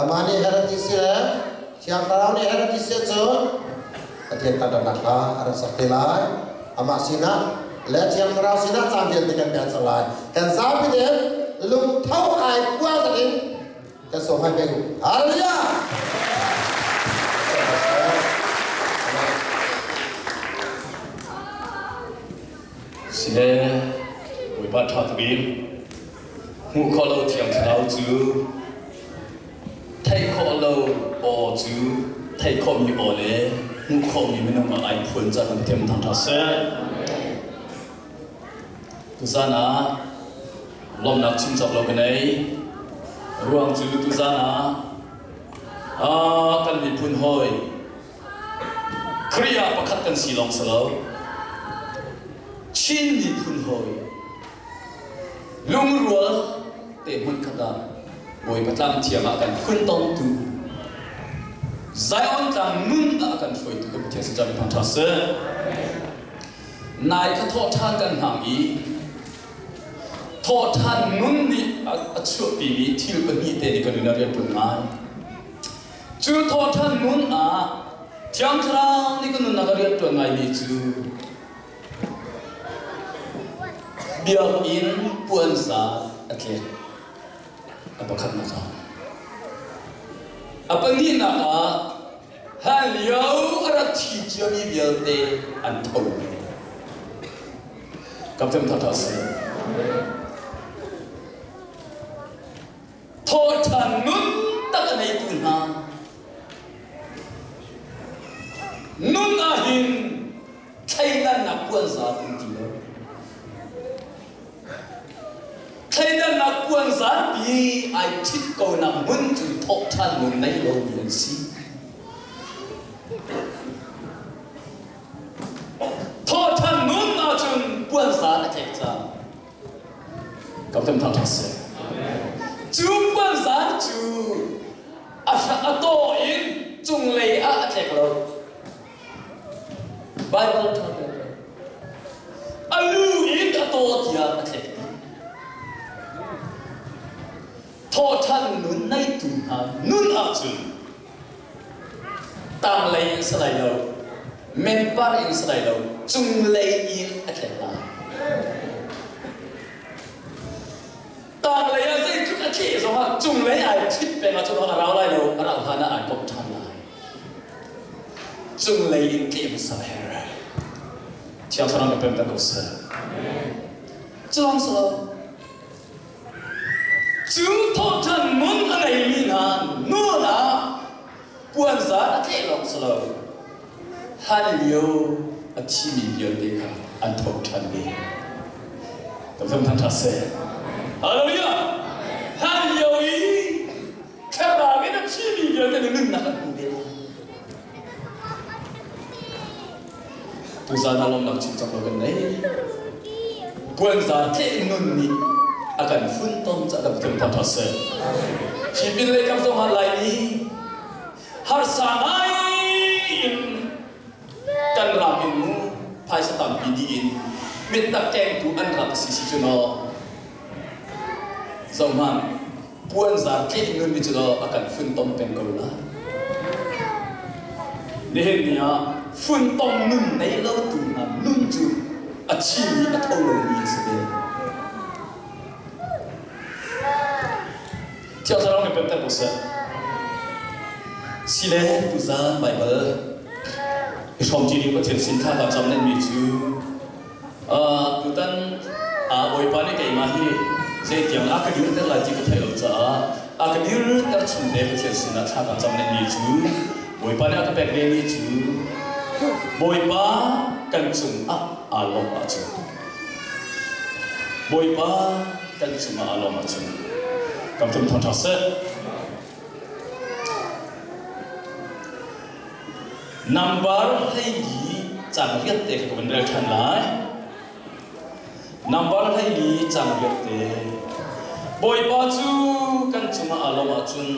Amah nih her a ti si le Thiang Thlarau nih her a ti si ahcun Pathian thangṭhatnak hla a rak sak te lai. Amah sinah le Thiang Thlarau sinah caan vialte kan pek cang lai. Kan zapi tein lungtho ai puang in kan sawm hai peng u. Hallelujah! Sile Bawipa ṭha tuk in hmuh khawh lo Thiang Thlarau cu theih khawh lo aw cu theih khawhmi aw le hmuh khawhmi minung ah ai phuan caan kan Pathian thangṭhat seh. Tuzan ah lawmhnak chim cawk lo ka nei. Ruang cu tuzan ah kan miphun hawi Khrih ah pakhat kan si lawng si lo. Chin miphun hawi lungrual te hmun khat ah Bawipa tlang thiang ah kan phun tongtu Zion tlang nun ah kan hruaitu kan Pathian sin caan thangṭha seh. Nai kha thawhṭhan kan hmang i thawhṭhan nun nih a chuahpimi thil pahnih te nih kan nun ah rian ṭuan ngai. Cu thawhṭhan nun ah Thiang Thlarau nih kan nunnak a rian ṭuan ngaimi cu biakinn puanzar a tlek. A pakhatnak ah. A pahnihnak ah hlanlio a rak thi ciami vialte an tho ve. Kapten thatha si. Thawhṭhan nun tak a neitu hna nun ahhin thleidannak puanzar um ti lo. Thleidannak puanzarpi ai ṭhit ko nak hmun cu thawhṭhan nun nei lomi an si. Thawhṭhan nun ahcun puanzar a tlek cang. Kapten thangṭhat seh. Cu puanzar cu a a taw in cunglei ah a tlek lo. Bible ṭha A lu in a taw tiang a tlek dih. Thawhṭhan nun neitu hna nun ahcun tanglei in si lai lo, menpar in si lai lo, cunglei in a tlek lai. Tanglei ah zeitluk a tleh zongah cunglei ai ṭhit peng ahcun a rau lai lo, a rauh hlan ah ai komh ṭhan lai. Cunglei in tleh hmasa a herh. Thiang Thlarau nih pemter ko seh. Cuang si lo. Cu thawhṭhan nun a ngeimi hna nun ah puanzar a tleh lawng si lo, hlanlio a thimi vialte kha an tho ṭhan ve. Kan fam ṭhan ṭha seh. Hallelujah! Hlanlio i thlarau in a thimi vialte nih nunnak an hmu ve lai. Tuzan ah lawmnak chim cak lo kan nei. Puanzar tleh nun nih a kan funtom ca kan Pathian thangṭhat seh. Hi pin lei kam zong ah Laimi harsa ngai in kan ram in mu phaisa tampi dih in mittak kengtu an rak si si cu naw zohhmanh puanzar tleh nun nih cu a kan funtom peng ko la. Nihin ni ah funtom nun nei lo tu hna nun cu a thimi a tho lomi a si ve. Thiang Thlarau nih pemter ko seh. Sile tuzaan Baibal i hrawmṭi ding Pathian sin thla ka cam lenmi cu Tutan Bawipa nih keimah hi zeitiang a ka dirter lai ti ka theih lo caah a ka dirter chung te Pathian sinah thla ka cam lenmi cu Bawipa nih a ka pek vemi cu Bawipa kan cungah aa lawmh ahcun Bawipa kan cungah aa lawmh ahcun kan thum thangṭha seh. Nambar 14 cang riat te kha ka van rel ṭhan lai. Nambar 14 cang riat te. Bawipa cu kan cungah aa lawmh ahcun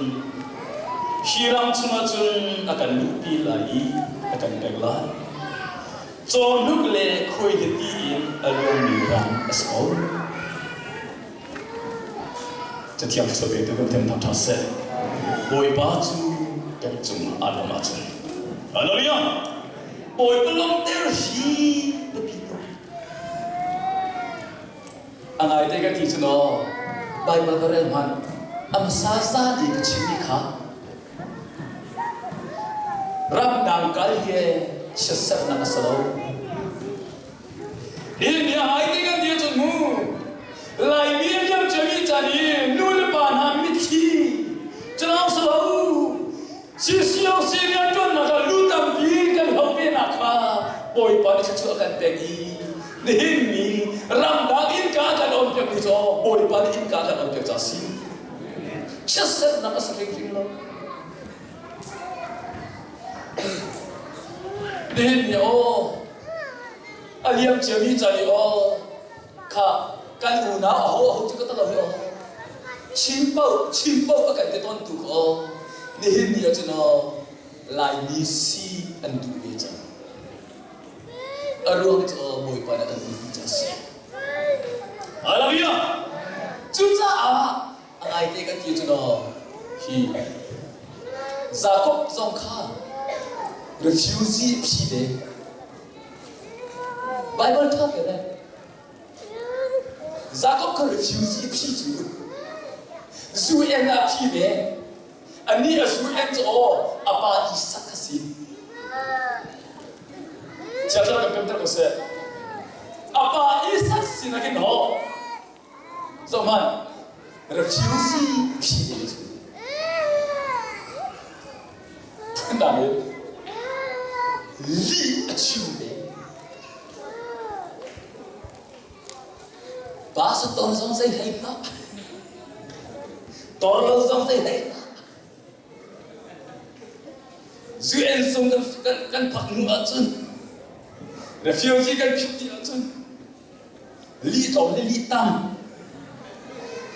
hi ram chungah cun a kan luhpi lai i a kan pek lai. Cawhnuk le khuaihlipi in a luangmi ram a si ko. Cathiang thluachuah petu kan Pathian thangṭhat seh. Bawipa cu kan cungah aa lawm ahcun. Hallelujah! Bawipa lawmhter hi biapi tuk. A ngaite ka ti cu naw, Baibal ka rel hmanh, a hmasa zan i ka chimmi kha ramdang kal hi chiatserhnak a si lo. Hi bia ai te kan ti ahcun mu, Laimi a liam ciami caan i nu le pa hna mitthli calau si lo, CCOC rianṭuannak ah lu tampi kan hloh venak kha Bawipa nih thluachuah a kan pek i nihin ni ramdang innka kan on piakmi cu Bawipa nih innka kan on piak ca a si. Chiatserhnak a si hrimhrim lo. Nihin ni aw a liam ciami ca i aw kha kan unau aho aho cu ka talo hi aw Chin paoh Chin paoh a kan ti tawn tu ka aw nihin ni ahcun aw Laimi si an duh ve cang. A ruang cu aw Bawipa nih a kan umpi ca a si. Hallelujah! Cucaah a ngaite kan ti cu naw hi Jakob zong kha refugee phi ve Bible ṭha te le Jakob kha refugee phi cu UN ah phi ve anih a UN cu aw a pa Isak a si Chiatla kan pemter ko seh a pa Isak sinak in ho Zohhmanh, refugee phi te cu phundang in lih a chim ve. Pa sa tor zong zei hlei hlah. Tor lo zong zei hlei hlah. UN sung kan, kan, kan phak hnu ahcun refugee kan phit dih ahcun Lih tlawm le lih tam.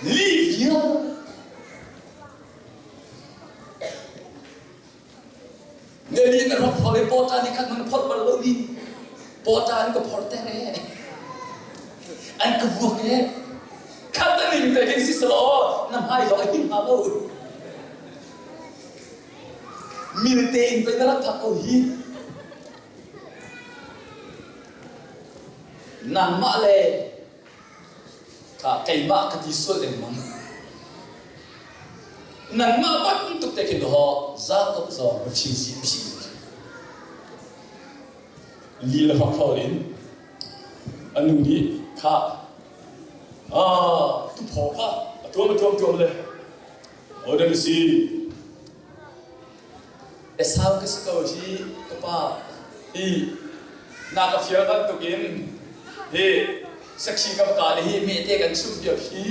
Lih vial. Ne li na rak phor i pawta ni khat man phor bal lo mi pawta an ka phor ter e an ka vuak e khat ning te hin si selo na hmai zong a him hnga lo mil te in pe na rak thak ko hi Nangmah le keimah ka ti sual lengmang. Nangmah bantuk te khin ho Jakob zong refugee phi li le hrawkhrol in a nu nih kha tuphaw kha a tuam a tuam tuam le o si Esau ka si ko hi ka pa hi na ka fial bantukin hi sakhi kam ka le hi mehte kan chumh piak hi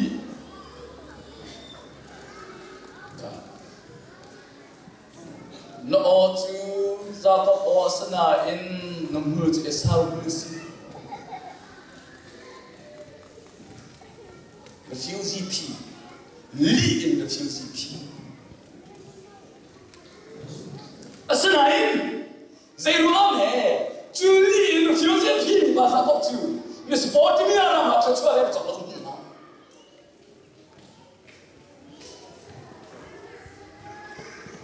na aw cu Jakob aw a si nain na hmur cu Esau hmur a si. Refugee phi lih in refugee phi Asinain zeiruang he cu lih in refugee phi pa Jakob cu Mesopotamia ram ah thluachuah le cawk lo hna.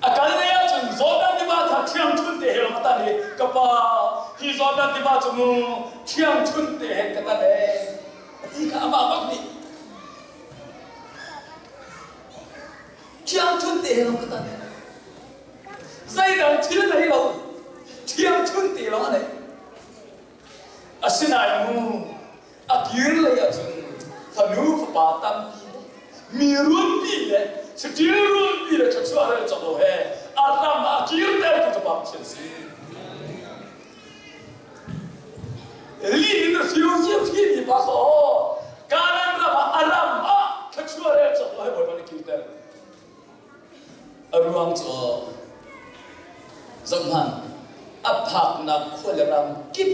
A kal lei ahcun Jordan tiva kha ṭhiangṭhunh te he lawng a tan i ka pa hi Jordan tiva cu mu ṭhiangṭhunh te he ka tan ee a ti kha amah bak nih ṭhiangṭhunh te he lawng ka tan zeidang thil nei lo ṭhiangṭhunh te lawng a nei asinain mu a kir lei ahcun fanu fapa tampi le mi runpi le saṭil runpi le thluachuah rel cawk lo he a ram ah a kirter tu cu Pa Pathian si. Lih in refugee mi pa kha aw Kanan ram ah a ram ah thluachuah rel cawk lo he Bawipa nih kirter. A ruang cu zohhmanh a phaknak khua le ram kip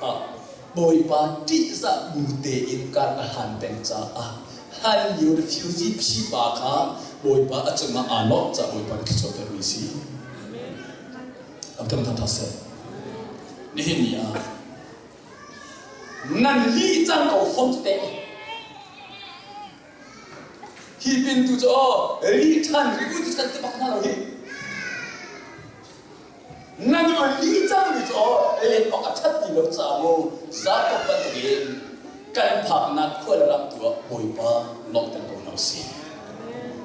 ah Bawipa ṭihzah bu tein kar a hlan peng caah hlanlio refugee phi pa kha Bawipa a cungah aa lawmh caah Bawipa nih thluachuah pekmi si. Am tam tha seh. Nihin ni ah nan lih cang ko fom teh. Hi pin tu cu aw li ṭhan rih u ti kan ti bak hna lo hi. Nan li cangmi cu aw len awk a ṭhat ti lo caah mu Jakob bantukin kan phaknak khua le ram tu ah Bawipa lawmhter ko hna usih.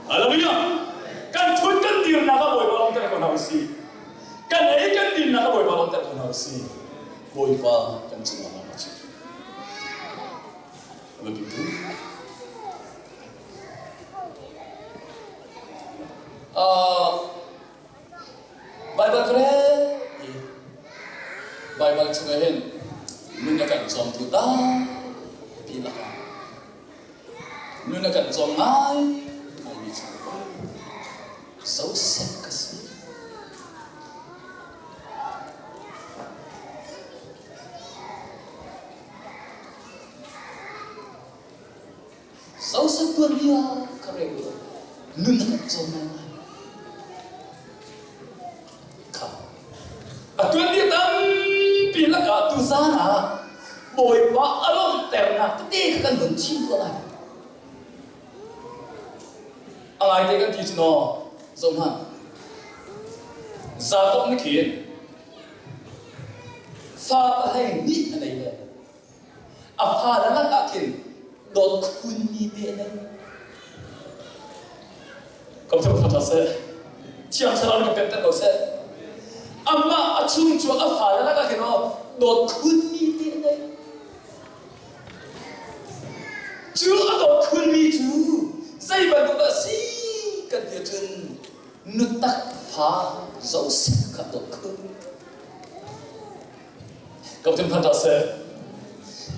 Hallelujah! Kan ṭhut kan dirnak ah Bawipa lawmhter ko hna usih. Kan ei kan dinnak ah Bawipa lawmhter ko hna usih. Bawipa kan cungah lawm a cu. Begitu. Baibal ka rel i Baibal chungah hin nun a kan cawmtu tampi lakah nun a kan cawm ngai ngaimi cu Joseph ka si. Joseph tuanbia ka rel u nun a kan cawm ngaingai. Kha. A tuanbia tampi lakah tuzaan ah Bawipa a lawmhternak tete kha kan vun chim tuah lai. A ngaite kan ti cu naw, zoh hmanh. Jakob nih khin fa pahlei nih a nei le A fale lakah khin dawt khunmi te a nei. Kam thang thang seh. Thiang thlarau nih kan pemter ko seh. Amah a chung cu a fale lakah khin aw dawt khunmi te a nei. Cu a dawt khunmi cu zei bantuk dah si kan ti ahcun nutak fa Joseph kha dawt khun. Kapten phan seh.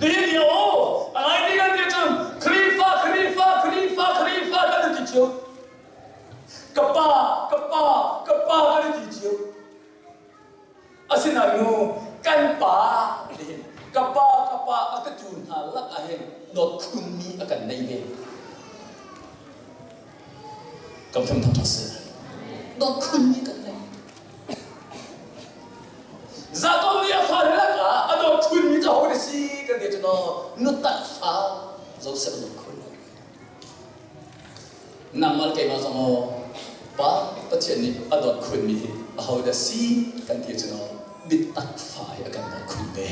Nihin ni o a ngai ti kan ti cun Khrifa Khrifa Khrifa Khrifa kan ti cio. Ka pa ka pa ka pa kan ti cio. Asinain nu kan pa nihin ka pa ka pa a ka tu hna lak ah hin dawt khunmi a kan nei ve. Kapten phan seh. Dawt khunmi kan nei. Jakob nih a fale lakah a dawt khunmi cu aho na si kan ti cu naw nutak fa Joseph a dawt khun. Nangmah le keimah zong aw Pa Pathian nih a dawt khunmi hi aho dah si kan ti cu naw biatak fa hi a kan dawt khun ve.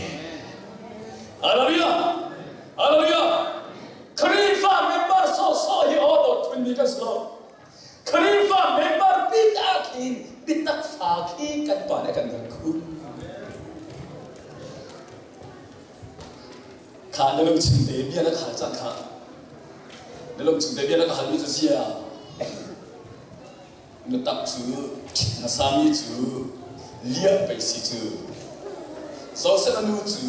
Hallelujah! Hallelujah! Khrihfa member sawhsawh hi aw dawt khunmi kan si lo. Khrihfa member bik ah khin biatak fa khi kan pa nih kan dawt khun. Kha na lungchim te bia na khal cang kha. Na lungchim te bia na ka halmi cu zia. Na tak cu na sami cu liah pei si cu. Joseph a nu cu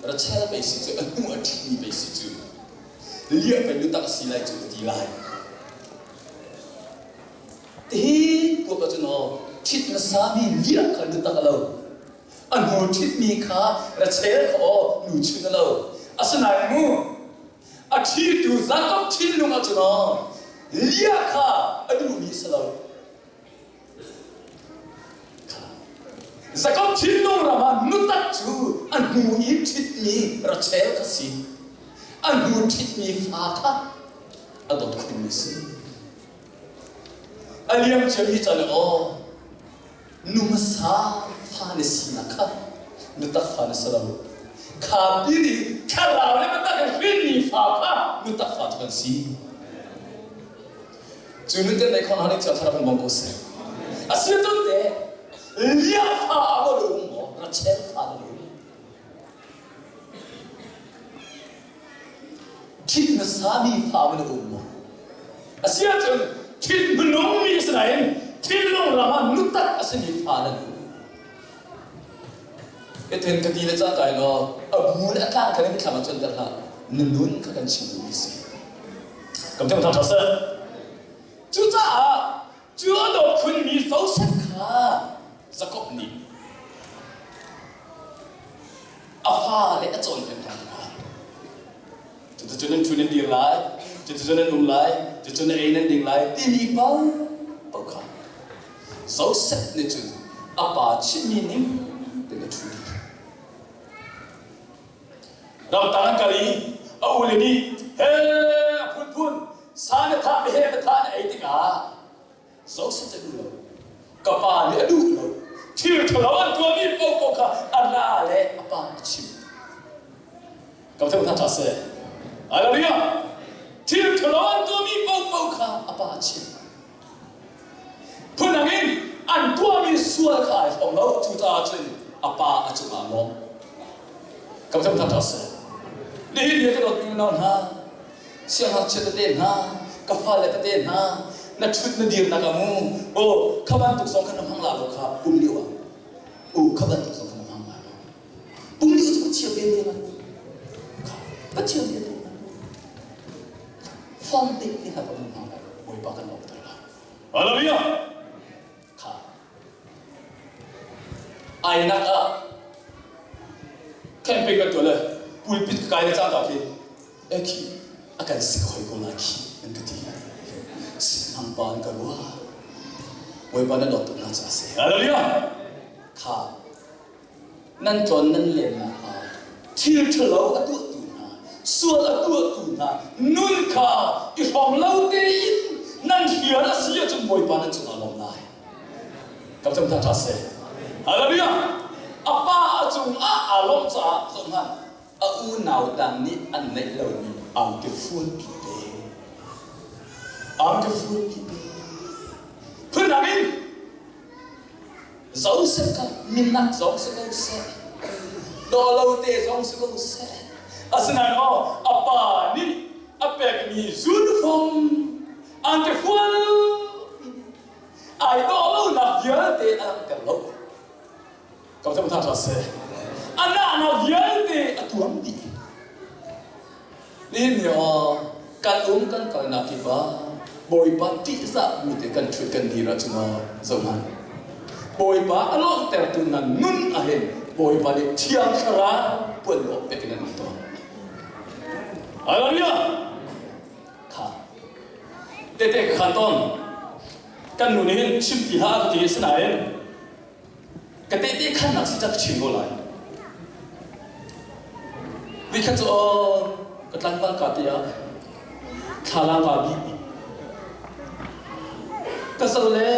Rachel pei si cu a hnu a ṭhimi pei si cu. Liah pei nu tak a si lai cu ka ti lai. Tihi tuak ahcun aw ṭhit hmasami liah kha nu tak a lo. A hnu ṭhitmi kha Rachel kha aw nu chun a lo. Asinain mu a ṭhitu Jakob thinlung ahcun aw liah kha a duhmi si lo. Jakob thinlung ram ah nutak cu a hnu i ṭhitmi Rachel kha si. A hnu ṭhitmi fa kha a dawt khunmi si. A liam ciami can aw nu hmasa fa na sinak kha nutak fa na si lo. Kha pi nih thlarau le biatak in hrinmi fa kha nutak fa cu kan si. Cu nun kan neih khawh hna nih thlarau kan bawm ko seh. A si tun te Leah fa a maw um maw Rachel fa na um. Ṭhit hmasami fa na um maw? A si ahcun ṭhit hmanungmi si nain thinlung ram ah nutak a simi fa na um. Ethen ka ti le cang kai law a bu le a tlang kha na mithlam ah cuanter hlah. Na nun kha kan chim duhmi si. Kam thang thang seh. Cucaah cu a dawt khunmi Joseph kha Jakob nih a fale a cawnpiak hna tikah cuticun nan ṭhu nan dir lai, cuticun nan um lai, cuticun na ei nan ding lai timi paoh kha Joseph nih cun a pa chimmi ning tein a ṭhu dih. Ramtang an kal i a ule nih he a phunphun sa na thah. Meheh va thah na ei tikah Joseph cu a duh lo. Ka pa nih a duh lo. Thil ṭhalo an tuahmi paohpaoh kha a ra le a pa a chimh. Ka thei hna ṭha seh. Hallelujah! Thil ṭhalo an tuahmi paohpaoh kha a pa a chimh. Phundang in an tuahmi sual kha ai hlong lo. Cucaah cun a pa a cungah a lawm. Ka thei hna ṭha seh. Nihin ni ka dawt unau hna, siangngakchia tete hna, ka fale tete hna, na ṭhut na dirnak ah mu, aw kha bantuk zong kha na hmang la lo kha pum lio ah. U kha bantuk zong kha na hmang la lo. Pum lio cu Pathian bia bia Pathian bia bia Fam te te hna kan hmang la Bawipa kan lawmter la. Hallelujah! Kha. Ainak ah campaign kan tuah le pulpit ka kai le cangka khi e khi a kan sik hoi ko lai khi an ka ti. Sik hmang pa an ka ruah. Bawipa na dawt tuk hna caah si. Hallelujah! Kha. Nan tlawn nan lennak ah thil ṭhalo a tuahtu hna, sual a tuahtu hna nun kha i hrawm lo tein nan hrial a si ahcun Bawipa nan cungah lawm lai. Kam cam ṭha seh. Hallelujah! A pa a cungah aa lawmh caah zohhmanh, a unau dang nih an neih lomi angki fualpi pe. Angki fualpi pe. Phundang in Joseph kha minak zong si ko seh, dawhlo te zong si ko seh. Asinain aw, a pa nih a pekmi uniform angkefual ai dawh lonak vialte a langhter lo. Ka tha tha seh. A nahnak vialte a tuam dih. Nihin ni ah kan um kan kalnak kip ah Bawipa ṭihzah bu te kan ṭhut kan dir ahcun maw zohhmanh. Bawipa a lawmhtertu nan nun ahhin Bawipa nih Thiang Thlarau puan lawh pek in an um tawn. Hallelujah! Kha. Tete ka khan tawn. Kan nu nih hin chim ti hlah ka ti asinain Ka tehte khannak si ka chim ko lai. Nikhat cu aw ka tlangval ka te ah thlalang kaa bih. Ka zal le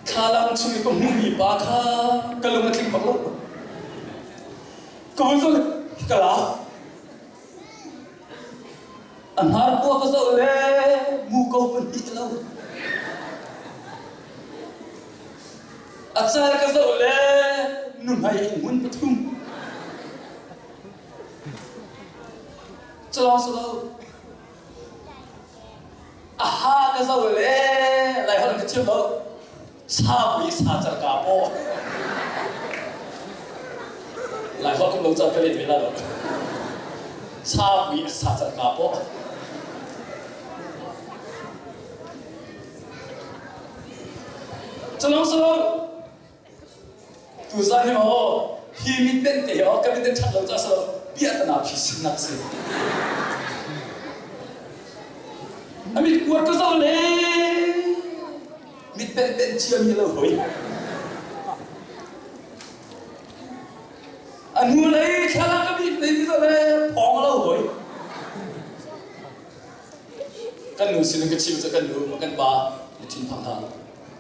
thlalang chung i ka hmuhmi pa kha ka lung a tling bak lo. Ka hun zoh ka la. A hnarkua ka zoh le muko pahnih lo. A cal ka zoh le nuhmei in hmun pathum. Culawng si lo. A ha ka zoh le Laiholh ka thiam lo. Sa pui sa car ka paw. Laiholh um lo ca ka let ve la lo. Sa pui sa car ka paw. Culong silo tuzan hi maw hi mitbenh te hi aw ka mitbenh ṭhat lo ca silo piahtana phisin nak si. A mit kuar ka zoh le mitbenh benh cia mi lo hoi. A hnu lei thlalak ka mit lei ti zoh le phawng lo hoi. Kan nu sin in ka chim cu kan nu kan pa na thinphang hlah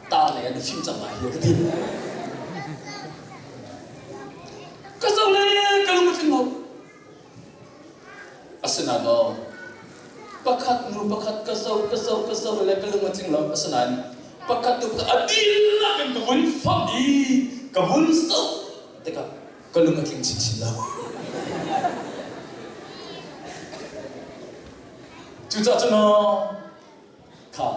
ta le na fim cang lai hi ka ti. Ka zoh le ka lung a tling lo. Asinain maw pakhat nu pakhat ka zoh ka zoh ka zoh le ka lung a tling lo. Asinain pakhat nu pakhat a dihlak in ka vun fonh i ka vun zoh tikah ka lung a tling chinchin lo. Cucaah cun kha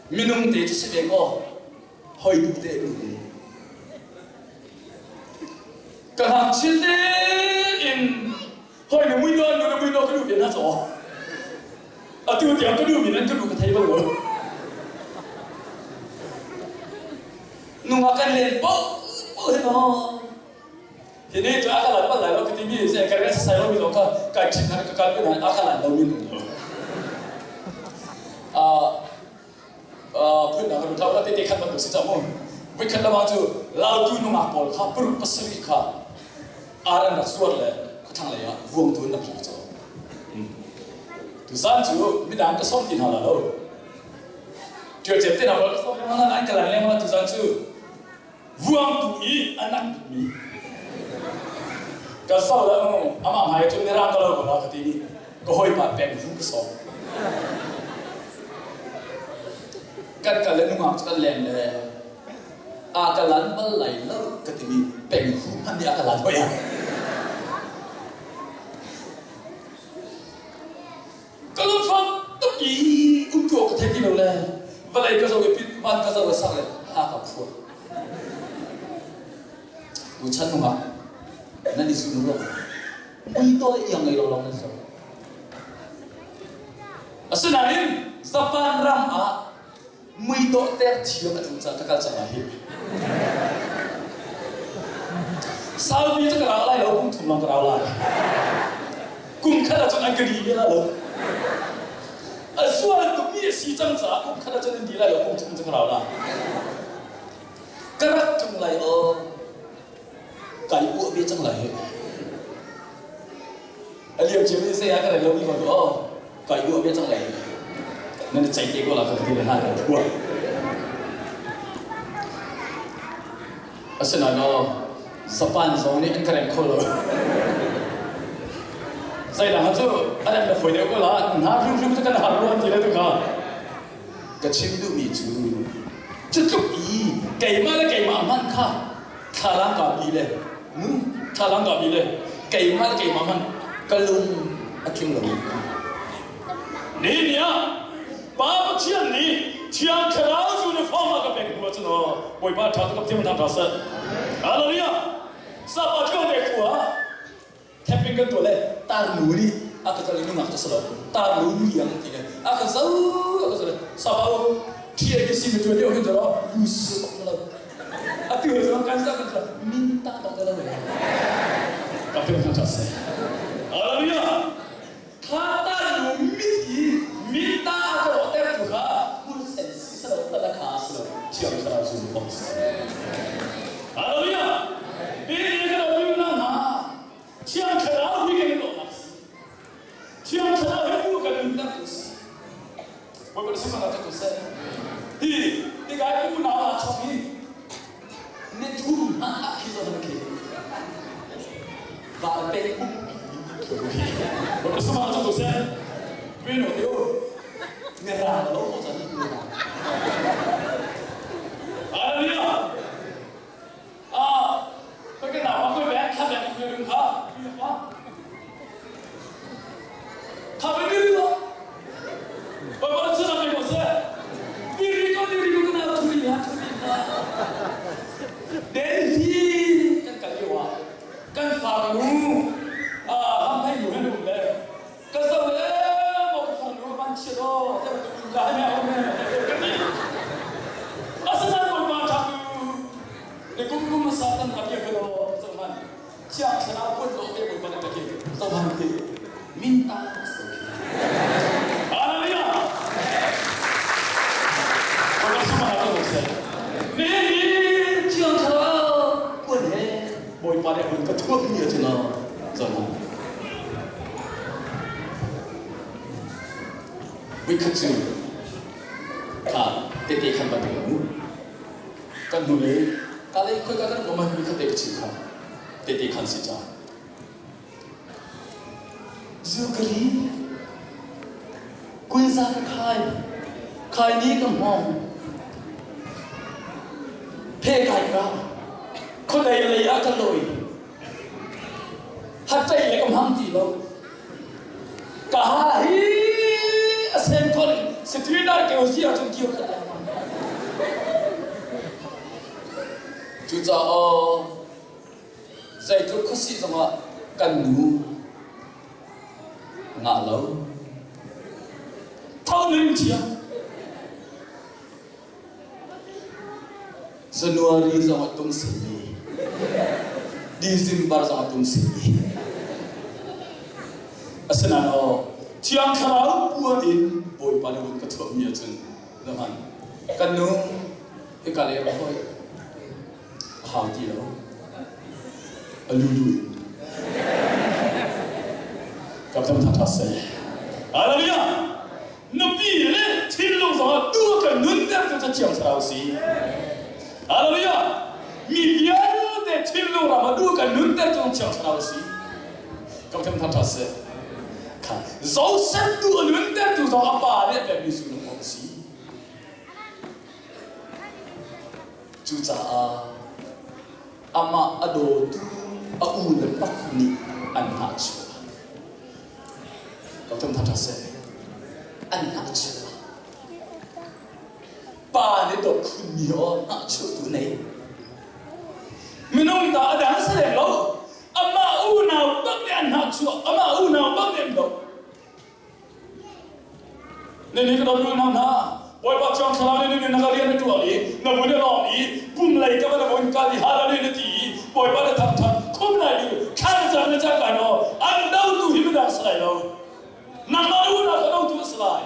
minung te cu si ve kaw hoi duh te duh ve. Ka ngakchia tein hoi na mui nawn na mui nawn ka duh ve na caw. Atu tiang ka duh mi nan ka duh ka thei bal lo. Nungak kan len paoh paoh hi maw Hi cu a ka lan bal lai lo ka timi se ka rian sai lo mi zong kha kai ṭhit hna ka kal hna a ka lan lo mi nung lo. Phun dang kan thau te te khat bantuk si cang mu. Voi khat lamah cu lautu nungak pawl kha paruk pasarih kha ar an rak suar le khuathlang lei ah vuangtu an rak tlak caw. Tuzan cu midang ka sawm ti hna la lo. Ṭial cep te hna ka sawm lengmang hna nain ka lan lengmang tuzan cu vuangtu i a nak bikmi ka so la mu amah hmai cun mirang ka lo ko la ka ti ni ka hawipa peng vu ka sawm. Kan kal le nungak cu kan leng le a ka lan bal lai lo ka timi peng hu hmanh nih a ka lan hoi ah. Ka lungfak tuk i umtu awk ka thei ti lo le vawlei ka zoh i pit van ka zoh i sak le ha ka phuah. Tuchan nungak nan i zum lo mui tawi iang ngei lo lawng nan zoh. Asinain Japan ram ah muidawh ter thiam an um cang ka kal cang lai hi. Saupi cu ka rau lai lo, kum thum lawng ka rau lai. Kum khat ahcun an ka dih ve lai lo. A sual tukmi a si cang caah kum khat ahcun an dih lai lo, kum thum cu ka rau lai. Ka rak tlung lai aw, kai uah ve cang lai hi. A liam cia mi saya ka rel lomi ko aw, kai uah ve cang lai hi. Nan i ceih te ko la ka ti le hna ka phuah. Asinain aw, Japan zong nih an ka rem kho lo. Zeidang cu a rem na fawi deuh ko la, hna hrimhrim cu kan har lo an ti le tu kha. Ka chim duhmi cu cu tluk i keimah le keimah hmanh kha thlalang kaa pi le nu thlalang kaa pi le keimah le keimah hmanh ka lung a tling lo kha. Ni ni ah Pa Pathian nih Thiang Thlarau uniform a ka pek hnu ahcun aw Bawipa ṭha tuk ka Pathian thang ṭha seh. Hallelujah! Sapa ṭuan te khua Camping kan tuah le tarnu nih a ka zoh i nungak cu si lo tarnu liang ti le a ka zo a ka zo le sapa u TABC na tuan lio hin zo lu su bak lo atu zo kan sa kan sa min ta bak lo le ka pe ka se hallelujah kha tarnu mit i min ta ka ro ter tu kha hun sen si sa lo ta la kha si lo thiam thlarau zu bak si Hallelujah! Ni ni kan um na hna. Thiang Thlarau hi kan i lawmnak si. Thiang Thlarau hi bu kan nunter tu si. Bawipa na sifak ah tu seh. Hi tikai unau ah chong hi ni thum hmanh ah khi zawn khi val pe um Bawipa na sifak ah tu seh. Pino teo ne ra lo mo chan ni ra. Hallelujah! Ah, ka na ma ko ben kha ben ko ring kha. Kha ben ni lo. Ba ba chu na me ko se. Ni ri ko ni ri ko na thu ri ha thu ri ha. Den hi kan kal yo kan far nu ah ham thai nu hen um le. Ka zo le mo ka far nu ban chi lo. Te ba tu ka me o me. Ka ti. Asana ko ma tha tu. Le kum kum sa tan ka pia ko zo man. Chiang thlarau pun lo te bawipa na ka ki zo man ti. Min ta so ki. Hallelujah. Bawipa suma na ko se. Ni ni chiang thlarau pun he bawipa le hun ka thuak ni a na zo man. Voikhat cu kha tete khan bantuk mu. Kan hnu le ka lei khoi ka kan um mi kha te ka chim kha tete khan si ca. Zu ka ri kulza ka khai khai ni ka hmong phe kai ka khodei lei ah ka loi Hatei le ka hmang ti lo. Ka ha hi a sen thol in Satrina keu si ahcun kio khat lengmang. Cucaah zeitluk khuasih zongah kan nu ngah lo. Tho ning chia. January zong a tung simi, December zong a tung simi. Asinain aw, Thiang Thlarau puan in Bawipa nih vun ka thuahmi ahcun naman kan nu hika lei ra hoi a hau ti lo a lulu in ka tam tha tha seh. Hallelujah! si. Hallelujah! Mi vialte thinlung ram ah duh kan nunter tu Thiang Thlarau a si. Ka them tha tha seh. Kha Joseph duh a nunter tu zong a pa nih a pekmi sullam a si. Cucaah amah a dawtu a u le pak nih an hnahchuah. Ka them tha tha seh. An hnahchuah. Pa nih dawt khunmi aw hnahchuah tu nei. Minung ta a dang si lem lo. Amah unau bak nih an hnahchuah. Amah unau bak nih an doh. Nini ka dawt unau hna, Bawipa Thiang Thlarau nih nini na ka rian na ṭuan i na vun i lawm i pum lei ka va na vun kal i hallelujah na ti i Bawipa na thangṭhat khum lai ding thla na cam na cam lai maw? An dotu hi midang si lai lo. Nangmah na unau ka dotu a si lai.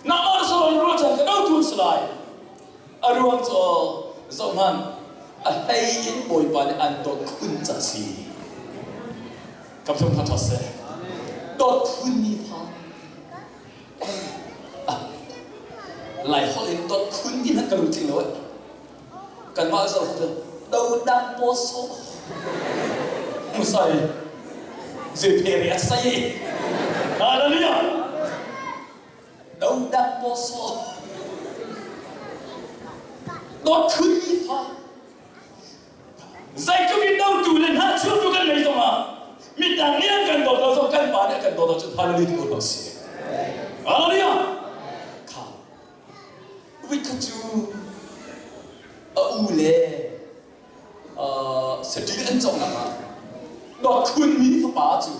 Nangmah na saron ruahchan ka dotu a si lai. A ruang cu zohhmanh, a hlei in Bawipa nih an dawt khun ca si. Ka phun kha ṭha seh. Dawt khun mi fa. Lai holh in dawt khun ti hmanh ka lungtling lo eh. Kanmah zo cu do dang paw so. Musai zui phe re a sai. Hallelujah. Do dang paw so. Dawt khun mi fa. Zeitluk in dotu le hnahchuaktu kan ngei zongah midang nih an kan dawt lo zong kan pa nih a kan dawt ahcun hallelujah ti ko si. Hallelujah! Kha voikhat cu a u le saṭil an cawknak ah dawt khunmi fapa cu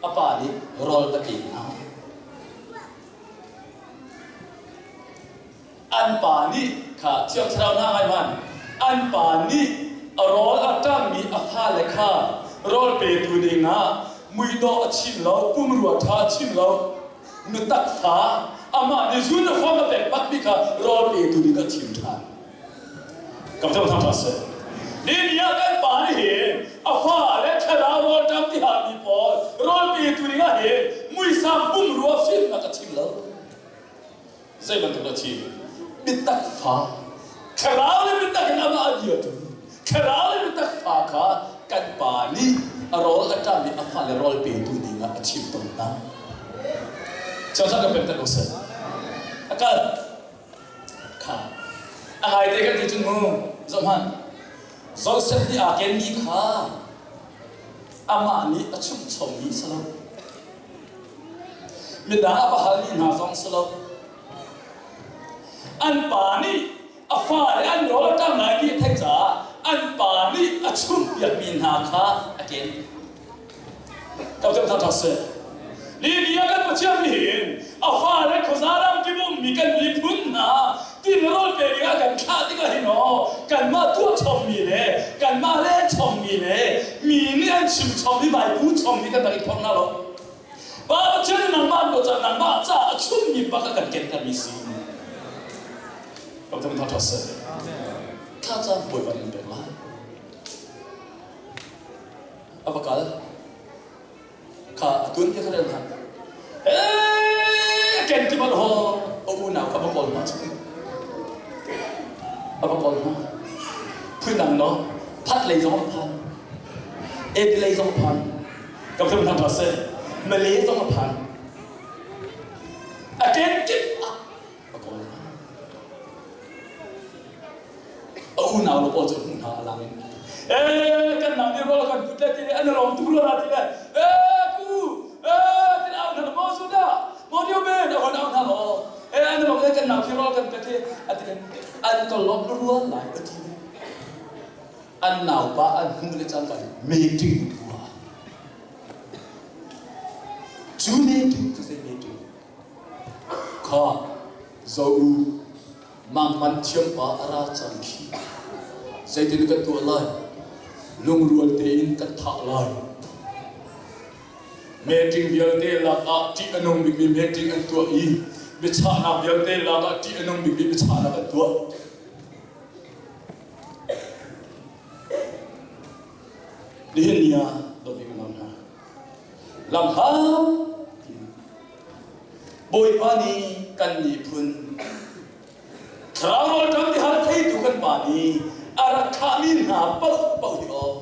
a pa nih rawl va pe hna. An pa nih kha Thiang Thlarau hna ngai hmanh an pa nih a rawl a ṭammi a fale kha rawl petu dingah muidawh a chim lo, pumrua ṭha a chim lo, nutak fa amah nih zun a fam a pek bakmi kha rawl petu ding a chim ṭhan. Kam thang thang ṭha seh. Ni ni ah kan pa nih hin a fale thlarau rawl ṭam ti halmi pawl rawl petu dingah hin muisam pumrua fimnak a chim lo. Zei bantuk dah thi? Biatak fa. Thlarau le biatak in amah a biatu. Thlarau le biatak fa kha kan pa nih a rawl a ṭam i a fale rawl petu ding ah a chim tawn hna. Cheu kan pek ko seh. A kal. Kha. A ngai te kan ti cun mu. Zoh hmanh. Joseph nih aa kenmi kha amah nih a chumhchommi si lo. Midang a va halmi hna zong si lo. An pa nih a fale an rawl a ṭam lai ti a theih caah an pa nih a chumhpiakmi hna kha a ken. Ṭap ṭap seh. Libya kan Pathian nih hin a fale khuaza ram kip ummi kan miphun hna tin rawl pe ding ah kan thlah tikah hin aw kanmah tuah chommi le kanmah le chommi le mi nih an chim chommi vai pu chommi kan rak i phorh hna lo. Pa Pathian nih nangmah an ca nangmah ca a chummi bak a kan kentermi si. Kam tha tha seh. Thla caan Bawipa nih an pek lai. A va kal. Kha a tun ti kha rel hna. Ee ken ti bal ho a unau kha va kawl hna cu. A va kawl hna. Phundang no phat lei zong a phan. Ed lei zong a phan. Ka phun hna seh. Malay zong a phan. A ken kip ah a kawl hna. A unau le pawl cu hmuh hna a lang in ee kan nang nih rawl kan put le ti le an rom tu lo ti le ee ku ee ti au hna mo su da mo dio men a hon au hna lo ee an rom le kan nang khi rawl kan pet hi a ti an ka lom rual lai a ti an naupa an hmuh le cangka meeting tuah cu meeting cu zei meeting kha zo u Mangman thiampa a ra cang khi. Zeitin kan tuah lai? Lungrual tein kan thah lai. Meeting vialte lakah ṭih a nung bikmi meeting an tuah i biachahnak vialte lakah ṭih a nung bikmi biachahnak an tuah. Nihin ni ah dawtmi unau hna, lamhla Bawipa nih kan miphun. Thlarau rawlṭam ti hal theitu kan pa nih a rak thlahmi hna paohpaoh hi aw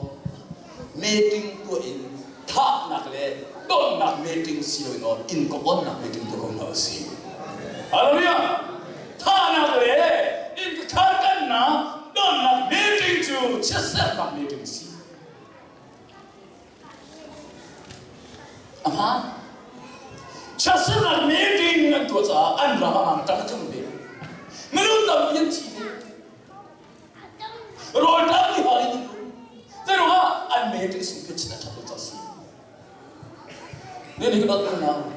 meeting tuah in thahnak le donnak meeting si loin aw inn ka onnak meeting tuah ko hna usih. Hallelujah! Thahnak le inn ka kharkannak donnak meeting cu chiatserhnak meeting si. A hmaan. Chiatserhnak meeting an tuah caah an ram ah mangṭam a tlung ve. Minung tampi an thi ve. Rawlṭam ti hal in an um. Zeiruangah an meeting sung ke chin a ṭhat lo ca si. Nih nih ka dawt nau.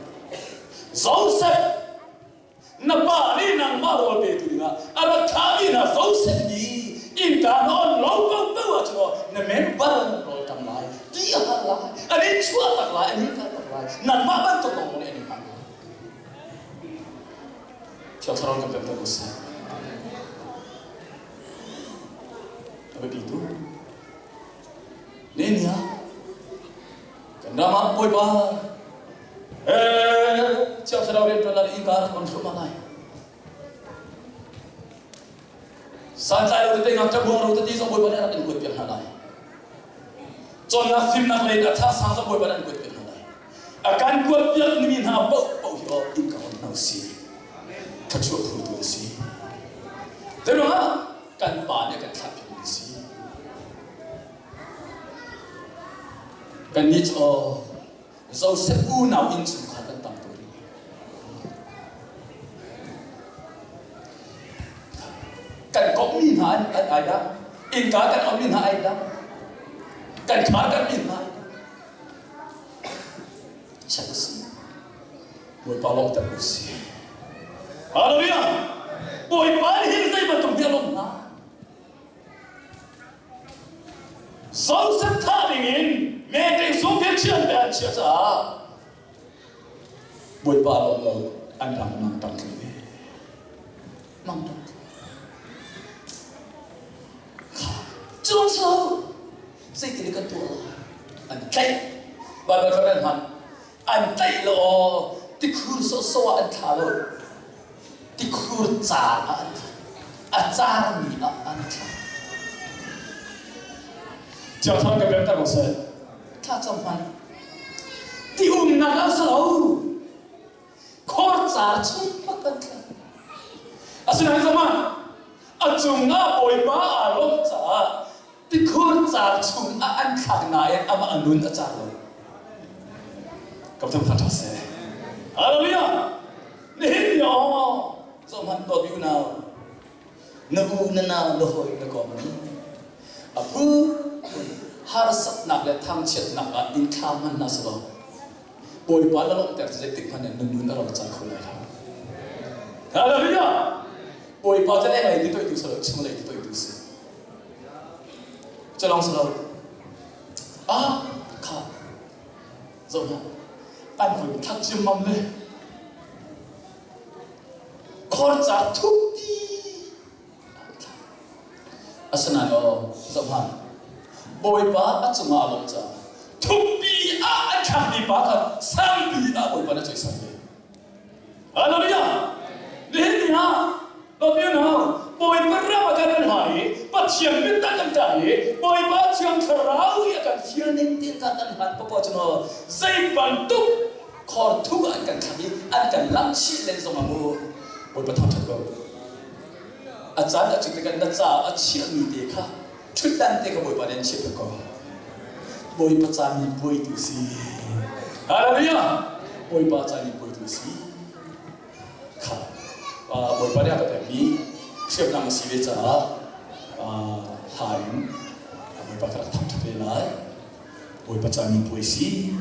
Joseph na pa nih nangmah rawl petu dingah a rak thlahmi hna Joseph nih innka na on lo ko ko ahcun na member rawl ṭam lai ti a hal lai an in chuah tak lai an in kal tak lai nangmah bantuk lawng nih an in hal lai Thiang Thlarau kan pemter ko seh. A biapi tu. Ne nia kan ram ah Bawipa Thiang Thlarau rianṭuan lai innka rak on thluahmah lai. Santlai lo tete ngakṭa buang lo tete zong Bawipa nih a rak in kuat piak hna lai. Cawnnak fimnak lei in a ṭha sang zong Bawipa nih an kuat piak hna lai. A kan kuat piak mi hna paoh paoh hi aw innka on hna usih. Thluachuah phurtu an si. Zeiruangah kan pa nih a kan thlah piakmi an si. Kannih cu aw Joseph unau innchungkhar kan tam tuk rih. Kan komhmi hna an ai dang, innka kan onmi hna ai dang, kan ṭha kan mi hna ai dang. Check si. Bawipa lawmhter ko si. Hallelujah! Bawipa nih hin zei bantuk bia lawmh hna. Joseph thah dingin meeting sung thian te an chiah caah Bawipa lawm lo an ram mangṭam tlu ve. Mangṭam tlu. Cu so zeitin kan tuah lai? An tlaih. Baibal kha kan hman. An tlaih lo tikhur sawhsawh ah an thla lo. Tikhur caar ah an tla. A caarmi ah an tla. Thiang Thlarau ka pemter ko seh. Thla cam hmanh. Ti umnak ah si lo. Khor caar chung bak an tla. Asinain zongah a cungah Bawipa aa lawmh caah tikhur caar chung ah an thlak nain amah a nun a car lo. Ka thang tha seh. Hallelujah! Nihin ni aw zohhmanh dawt unau na u na nau na hawi na kom ni a phu harsatnak le thangchiatnak ah in thla hman hna selaw Bawipa na lawmhter cu zeitik hmanh in na nun a ro cang kho lai lo. Hallelujah! Bawipa cu lenglei ti toihtu si lo, chunglei ti toihtu si. Culong si lo. Ah, kha. Zoh hna. An vun thak ciammam le khor ca thukpi Asinain aw, zoh hmanh. Bawipa a cungah a lawmh caah thukpi ah an thlakmi pa kha sangpi ah Bawipa na cawisan ve. Hallelujah! Nihin ni ah Dawt unau, Bawipa ram ah kan kan hla i Pathian biatak kan ṭah i Bawipa Thiang Thlarau i a kan fial ning tiin kan kan hlan popoh cu maw zei bantuk khor thuk ah an kan thlak i an kan lamh chih len zong ah mu Bawipa thangṭhat ko. A caan a cu tikah na caah a chiahmi te kha ṭhutdan te kha Bawipa nih an chiah ko. Bawipa ca mi puaitu si. Hallelujah! Bawipa ca mi puaitu si. Kha Bawipa nih a ka pekmi hriamnam a si ve caah hla in Bawipa ka rak thangṭhat ve lai. Bawipa ca mi puai si.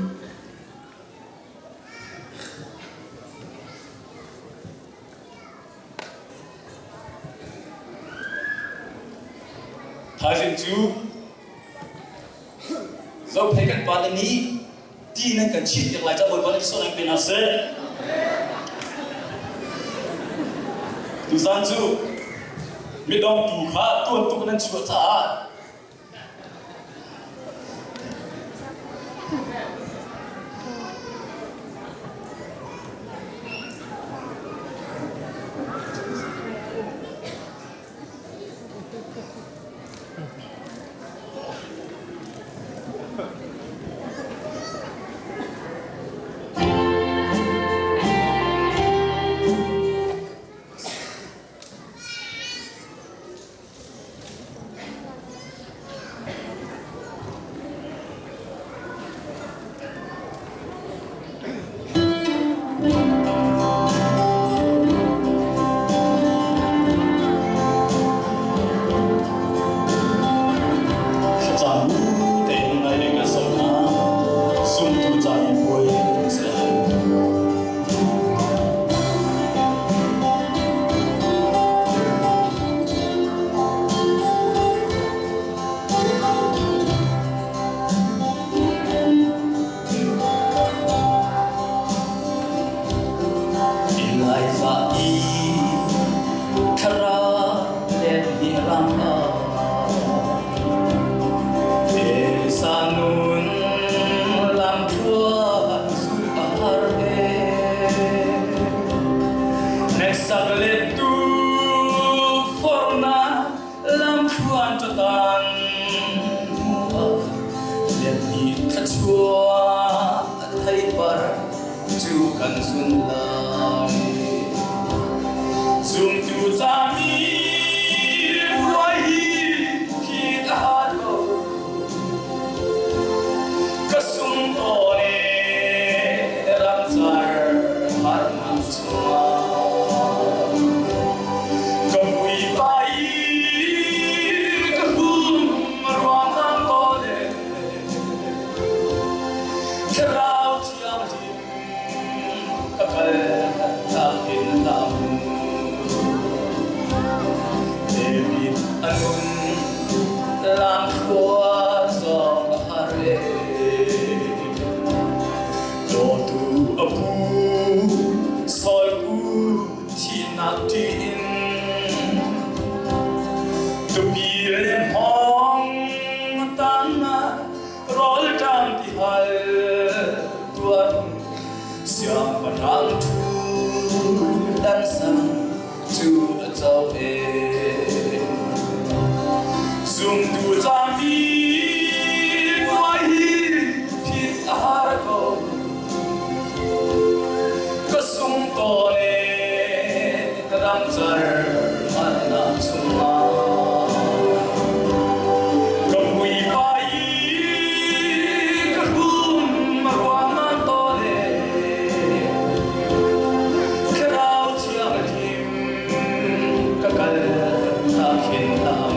Thaizing cu Zophei kan pa le nih ti nan kan chih piak lai ca Bawipa nih sual pe hna seh. Tuzan cu midong tu kha tuan tuk nan chuah caah Hneksak le tukforhnak lamthluan tutan hnuah letmi thluachuah theipar cu kan zun lai. Zumtu cami ruai hi phit a har ko. Ka sung tawn e ramcar harnak chungah ka muipa i ka hum ruangah tawn e thlarau thianghlim ka kal tak in lam David a nun lamthluan zong a har e. Dawtu a pu, Saul pu thihnak ṭih in tupi le hmawng tannak rawlṭam tihal tuan siangpahrang ṭhu dan sang cu a co e. Zumtu cami muai hi phit a har ko. Ka sung tawn e ramcar harnak chungah. Ka muipa i ka hum ruangah tawn e. Thlarau Thianghlim ka kal tak hin lam.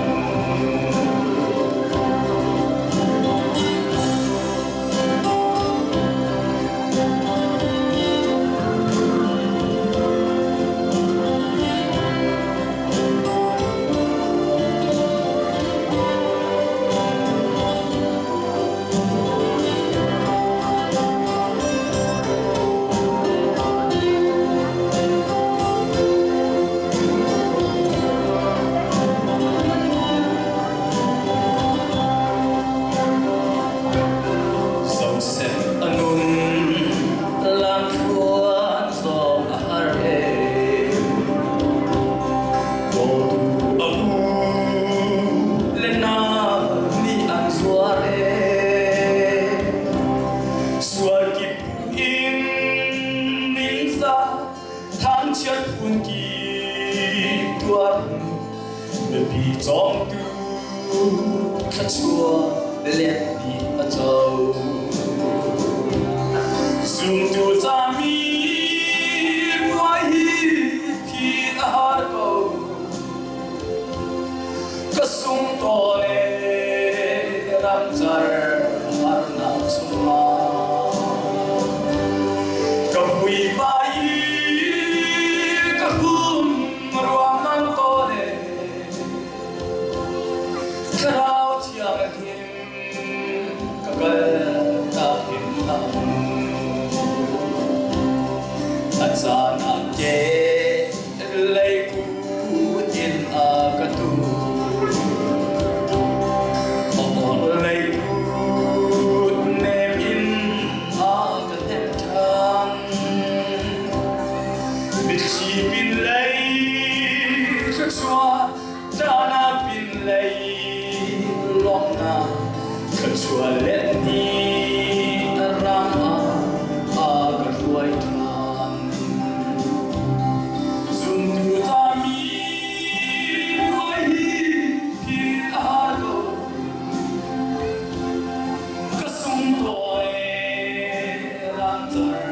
Joseph a nun lamthluan zong a har e. Dawtu a u le nau nih an zuar e. Sual kip in ningzah thangchiat phun kip tuar mipi cawngtu thluachuah let nih a co. Zumtu cami muai hi thi a har ko. Ka sung tawn e ramcar harnak chungah. Ka puipa i ka hum ruangmang tawn e. Thlarau Thianghlim ka kal tak in lam. A caan ah ke lei kut in a ka tu. Lei kut nem in a ka hnemh ṭhan. Mitthli pin lei thluachuah ṭahnak pin lei lawmhnak thluachuah let ni ram ah a ka hruai ṭhan. Zumtu tami ruai hi thil a har ko. Ka sunglawi ramcar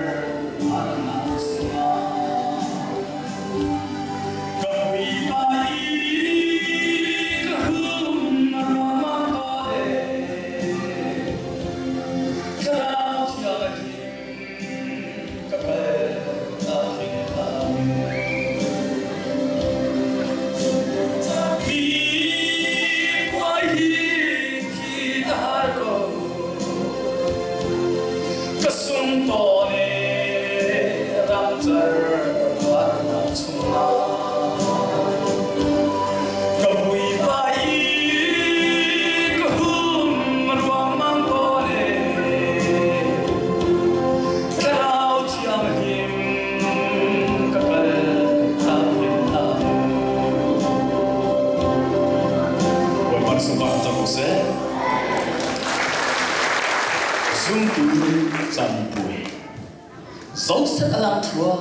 harnak chungah. Ka puipa i ka hum ruangmang ko e. seh. Zumtu camipuai. Joseph a lang thua.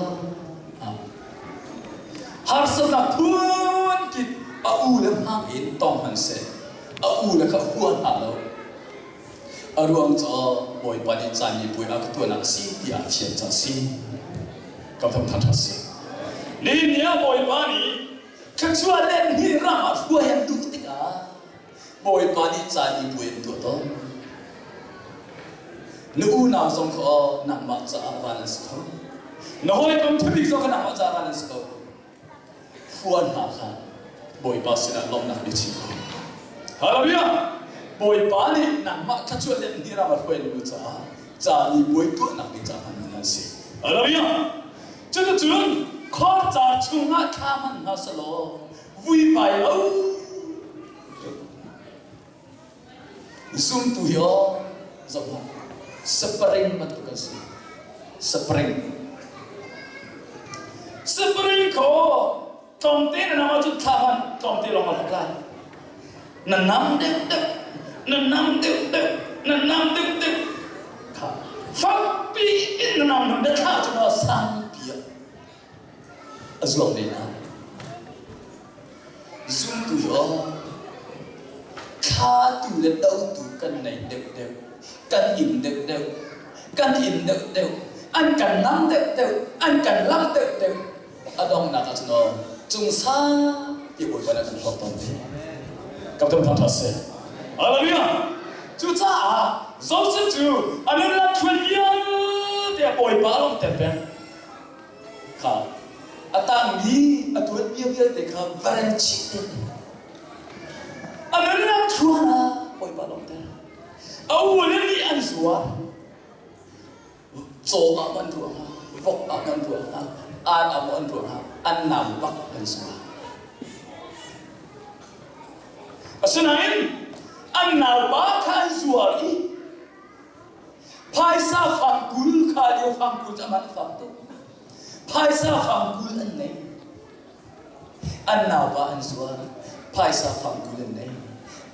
Harsatnak phun kip a u le hmang in tong hmanh seh. A u le kha hua hna lo. A ruang cu Bawipa nih camipuai a ka tuahnak a si tiah fian cang si. Ka thong ṭha si. Nihin ni ah Bawipa nih thluachuah le hnih ram ah hruai an duh tikah Bawipa nih camipuai an tuah tawn. Na unau zong kha nangmah caah van an si kho. Na hawikom ṭhabik zong kha nangmah caah van an si ko. Hua hna kha Bawipa sinah lawmhnak bia chim ko. Hallelujah! Bawipa nih nangmah thluachuah le hnih ram a hruai lu caah camipuai tuahnak ding caah hmanmi an si. Hallelujah! Cuticun khorcar chungah thla hmanh hna selaw vuivai lo Zumtu hi aw zoh hmanh spring bantuk an si. Spring. Spring kho tlawmte na nam ahcun thla hmanh tlawmte lawng a hlok lai. Na nam deuh deuh, na nam deuh deuh, na nam deuh deuh. Kha fakpi in na nam na thla cu maw sangpi ah a zuang ve lai. Zumtu hi aw thlatu le dotu kan nei deuhdeuh, kan in deuhdeuh, kan in deuhdeuh, an kan nam deuhdeuh, an kan lamh deuhdeuh. A donghnak ah cun aw cung sang ti Bawipa nih a kan hlawt tawn te. Ka tum tha seh. Hallelujah! Cucaah Joseph cu a nunnak thluan vialte ah Bawipa a lawmhter peng. Kha a tangmi a tuanbia vialte kha va rel chih te. A nunnak thluan ah Bawipa lawmhter. A ule nih an zuar. Caw ah maw an ruah hnga, vok ah maw an ruah hnga, ar ah maw an ruah hnga, an nau bak an zuar. Asinain an naupa kha an zuar i phaisa fangkul kha lio fangkul cu aman a fak tuk. Phaisa fangkul an nei. An naupa an zuar. Phaisa fangkul an nei.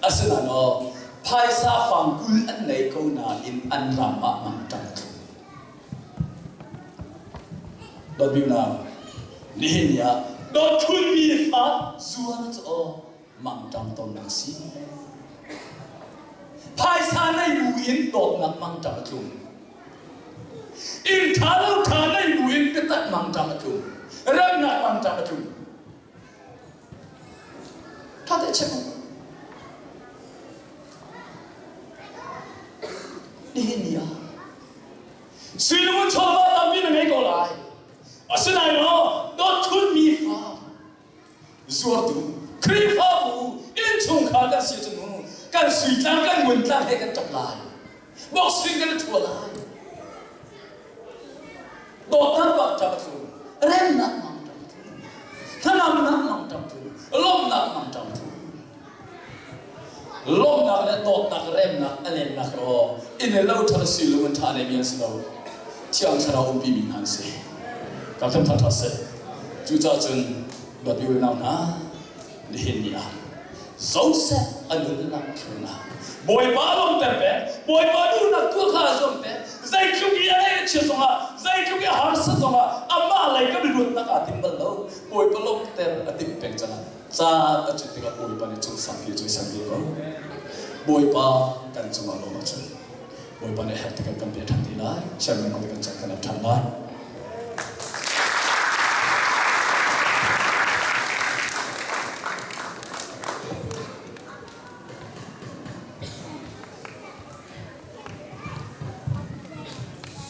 Asinain aw, phaisa fangkul an nei ko nain an ram ah mangṭang a tlung. Dawt unau, nihin ni ah dawt khunmi fa zuar cu aw mangṭang tonnak si. Phaisa nei bu in dawtnak mangṭang a tlung. Inn ṭha lo ṭha nei bu in biatak mangṭang a tlung. Remnak mangṭang a tlung. Ṭha te check u. Nihin ni ah suilung chawva tampi na ngei ko lai. Asinain maw dawt khunmi fa zuartu Khrihfabu innchungkhar kan si ahcun mu kan sui tlang kan ngun tlang he kan ṭap lai. Boxing kan i ṭhua lai. Dawtnak bak ṭap a tlung. Remnak mang ṭap a tlung. Hnangamnak mang ṭap a tlung. Lawmhnak mang ṭap a tlung. Lawmhnak le dawtnak remnak a lennak ro inn le lo ṭha si lung in ṭha nei mi an si lo. Thiang Thlarau umpi mi hna an si. Ka ṭha ṭha seh. Cucaah cun dawt unau hna nihin ni ah Joseph a nunnak thlun ah Bawipa lawmter peng, Bawipa duhnak tuah kha a zuam peng, zeitluk i a lei a chia zongah, zeitluk i a harsa zongah amah lei kan luatnak aa tim bal lo. Bawipa lawmhter a timh peng caah caan a cut tikah Bawipa nih cung sangpi cu san ve ko. Bawipa kan cungah lawm ahcun Bawipa nih herh tikah kan pe ṭhan te lai, sianginn kan caan kan ap ṭhan lai.